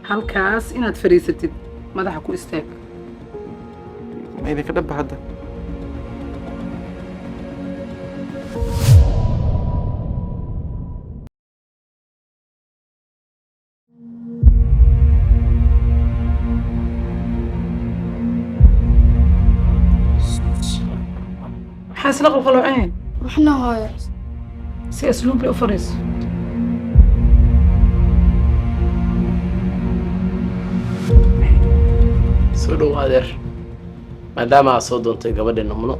Halkaas inaad fadhiisatid, madaxa ku istaag. Ma idinka dhabba hadda? Maxaa isla qalqaloocaneen? Waxna, hooyo. Si asluub leh u fadhiiso. Soo dhow, adeer. Maadaama aad soo doontay gabadheena Muno,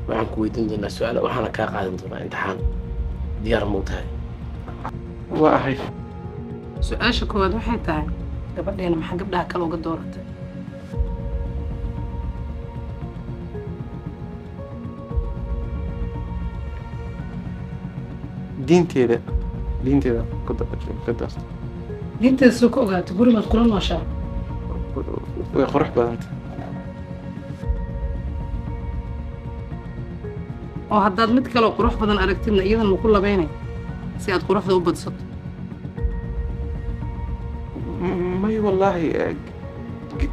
waxaan ku weydiin doonaa su-aalo, waxaana kaa qaadan doonaa imtixaan. Diyaar muu tahay? Waa ahay. Su-aasha koowaad waxay tahay: gabadheena maxaa gabdhaha kale uga dooratay? Diinteeda ka doortay. Diinteeda soo ka ogaatay? Guri maad kula nooshaa? Way qurux badantay. Oo haddaad mid kaleo qurux badan aragtidna, iyadan ma ku labaynay si aad quruxda u badsato? May, wallaahi,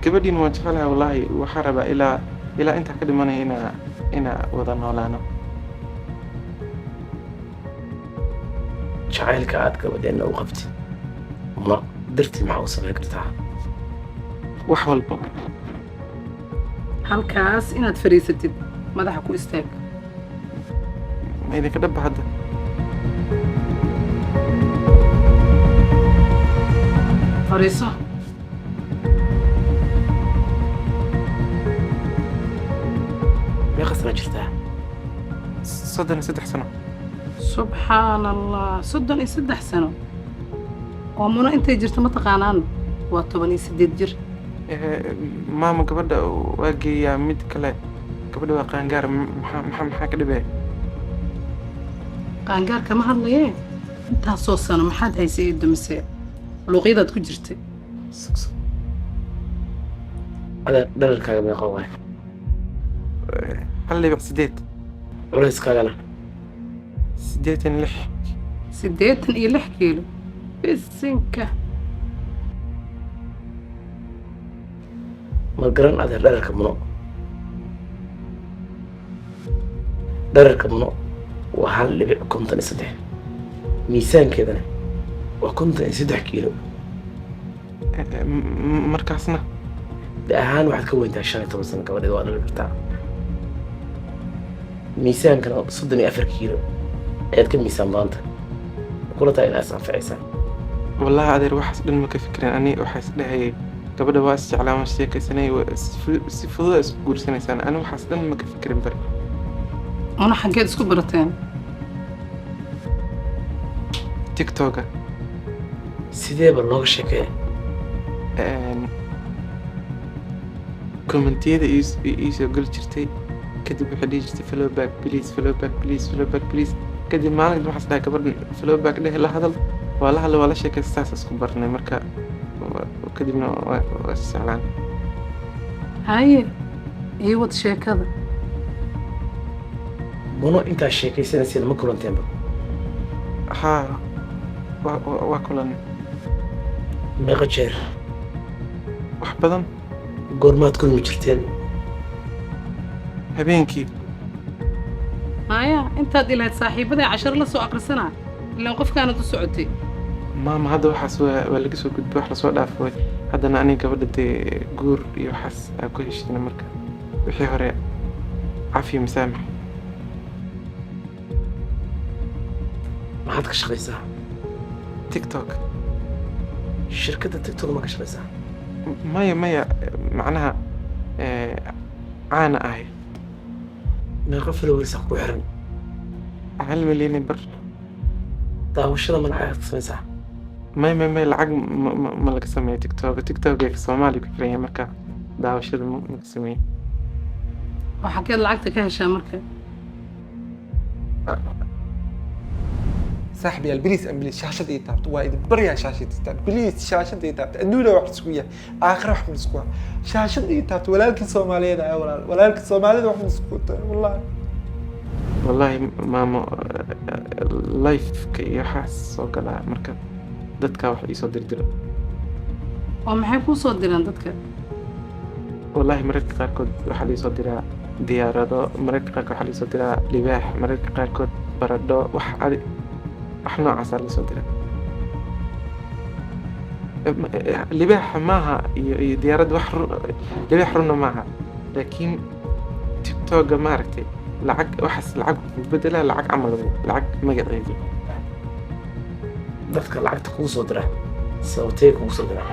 gabadhiin waan jecelahay. Wallaahi, waxaa rabaa ilaa intaa ka dhimanaya inaa wada noolaano. Jacaylka aad gabadheenna u qabtid Muno dartii, maxaa u samayn kartaa? Wax walba. Halkaas inaad fadhiisatid, madaxa ku istaag. Ma idinka dhabba hadda? Fadhiiso. Meeqa sana jirtaa? 33 sano. Subxaan Allah, 33 sano! Oo Muno intay jirto ma taqaanaan? Waa 18 jir. Maama, gabadha waa geeyaa mid kale. Gabadha waa qaangaar. Maxaa ka dhibaya? Qaangaar kama hadlayee, intaasoo sano maxaad haysay ee dumise luuqyadaad ku jirtay? Adeer, dhererkaaga meeqa waay? 1.8. Culayskaagana? 86. 86 kiilo? Bisinka! Ma garan, adeer, dhererka Muno? Dhererka Muno waa 1.53, miisaankeedana waa 53 kiilo. Markaasna? Da ahaan waxaad ka weyntaa 15 sano. Gabadheed waa dhali kartaa. Miisaankana 34 kiilo ayaad ka miisaan badanta. Kula tahay inaad is anficaysaa? Wallaahi adeer, waxaas dhan ma ka fikirin. Ani waxaa is dhahayay gabadha waa is jeclaa, waan sheekaysanay, waa si fudud isku guursanaysaan. Ani waxaas dhan ma ka fikirin bari. Una xaggeed isku barateen? TikToka. Sideeba looga sheekeeya? Commentiyada ii soo geli jirtay. Kadib waxay dhihi jirtay, "Follow back please, follow back please, follow back please." Kadib maalin kadib waxaas dhahay, "Gabadhan follow back dheh, la hadal." Waa la hadlay, waa la sheekaystay, saas isku barnay. Marka kadibna waa is jeclaan. Haye, ii wad sheekada. Muno intaa sheekaysanayseen ma kulanteenba? Haa, waa kulan. Meeqa jeer? Wax badan. Goormaad kulmi jirteen? Habeenkii. Maya, intaad ilahayd saaxiibaday cashar la soo aqrisanaa, ilaan qofkaanad u socotay. Maama, hadda waxaas waa laga soo gudbay, wax lasoo dhaafay. Haddana aniga gabadha dee guur iyo waxaas aa ku heshiina. Marka wixii hore cafi, masaamax. Maxaad ka shaqaysaa? TikTok. Shirkadda TikTok ma ka shaqaysaa? Maya, maya, macnaha caana ahay. Meeqa followers ku xiran? 1.5 milyan. Daawashada ma lacag ka samaysaa? May, may, may, lacag ma laga sameeyo TikTok. TikTok ee Soomaaliya ku xiran yahay, marka daawashada ma ka sameeyo. Oo xaggeed lacagta ka heshaa marka? Saaxibayaal, please and please, shaashada ii taabto. Waa idin baryaa, shaashada ii taabto please, shaashada ii taabto. Adduuna wax isku yahay, aakhira wax isku yahay. Shaashada ii taabto. Walaalkii Soomaaliyeed ayaa, walaal, walaalkii Soomaalida wax isku tahay wallahi. Wallaahi maamo, live-ka iyo waxaas soo galaa, marka dadka wax iisoo dirdiro. Oo maxay kuu soo diraan dadka? Wallaahi mararka qaarkood waxaa liisoo diraa diyaarado, mararka qaarkood waxaa liisoo diraa libaax, mararka qaarkood baradho, wax adi wax noocaasaa liisoo diraa. Libaaxa maaha iyo diyaaradda wax run, libaax runna maaha, laakiin TikToka maaragtay lacag waxaas lacag wuxuu bedelaa lacag camal wey, lacag magaceedu. Dadka lacagta kugu soo dira sababtee kugu soo dira?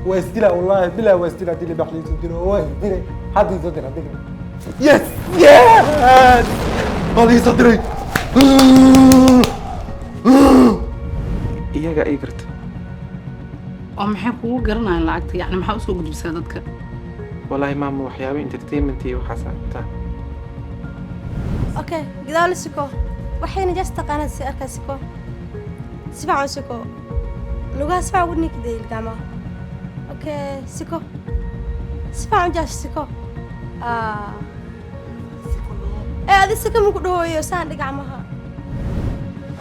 Waa isdilaa, wallaahi bilaa waa isdilaa. Haddii libaax liisoo diro waa isdilay. Hadda isoo dira adiga. Yes, yes, waa liisoo diray. Iyaga ii garta. Oo maxay kugu garanayaan lacagta? Yacni maxaa usoo gudbisaa dadka? Wallaahi maama, waxyaabo entertainment iyo waxaas aragtaa. Okay, gadaal siko. Waxayna jas taqaanaa si arkaa siko. Si fiican siko. Lugaha si fiican ugu nikday gacmaha. Okay, siko. Si fiican jaas siko. Ah. Ee adi siko ma ku dhahoyo saan dhig gacmaha.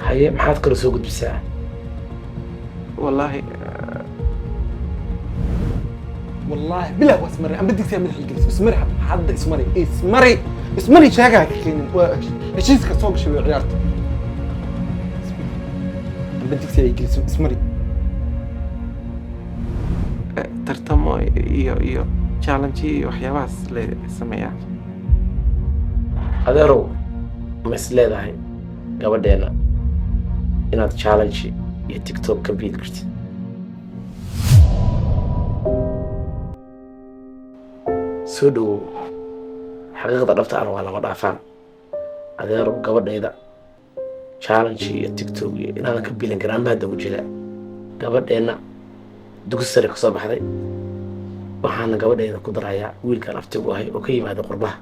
Haye, maxaad kaloo soo gudbisaa? Wallaahi wallaahi bilaa waa ismari amba digsiga madaxa gelis ismari hadda ismari ismari ismari sheegaa ka keenin waa heshiiska soo gashay way ciyaarta amba digsiga ay geliso ismari. Tartamo iyo challenge iyo waxyaabahaas la sameeyaa. Adeerow, ma is leedahay gabadheena inaad challenge iyo TikTok ka biili kartid? Soo dhawow. Xaqiiqda dhabta ana waa lama dhaafaan. Adeerow, gabadhayda challenge iyo TikTok iyo inaadan ka biilin karin anba hadda u jeedaa. Gabadheenna dugsi sare kasoo baxday, waxaana gabadhayda ku darayaa wiilkan abtigu ahay oo ka yimaada qurbaha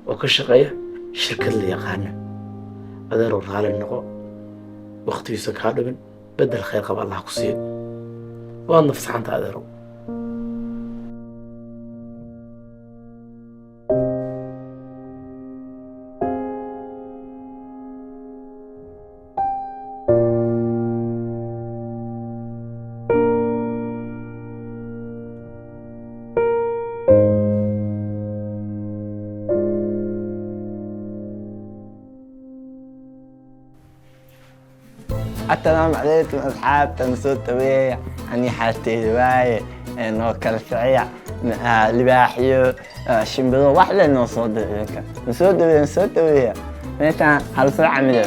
oo ka shaqeeya shirkad la yaqaano. Adeerow, raali noqo, waqtigiisa kaa dhumin, bedel khayr qaba Allah ku siiyo, waadna fasaxanta, adeerow. Asalaamu calaykum asxaabta, soo dhaweeya. Ani xaasteeda waaye, noo kala kiciya libaaxyo, shimbiro, wax le noo soo dir idinka. Soo dhaweeya, soo dhaweeya meeshaan hal soo camilo.